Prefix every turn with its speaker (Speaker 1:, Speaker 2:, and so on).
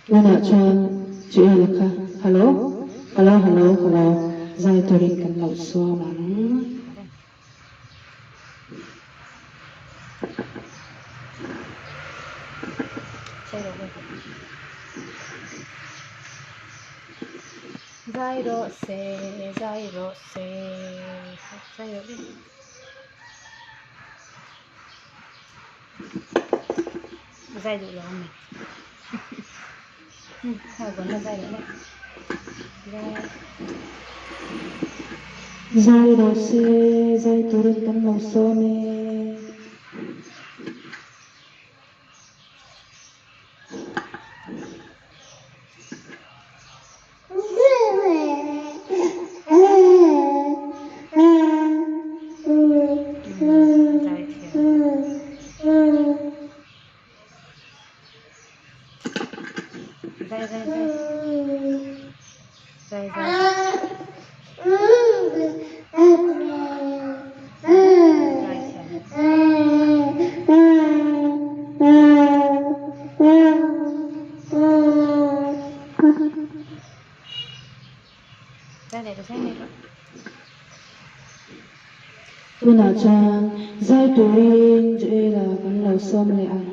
Speaker 1: Tunah chuan Joel-a kha Hello, hello, hello, hello zai turin kan lo sawm ang.
Speaker 2: Zai rawh se, zai rawh se, zai rawh le. Zai duh lo ami? Kha vawn la zai rawh le. Zai.
Speaker 1: Zai rawh se, zai turin kan lo sawm e. Tunah chuan zai turin Joel-a kan lo sawm leh ang.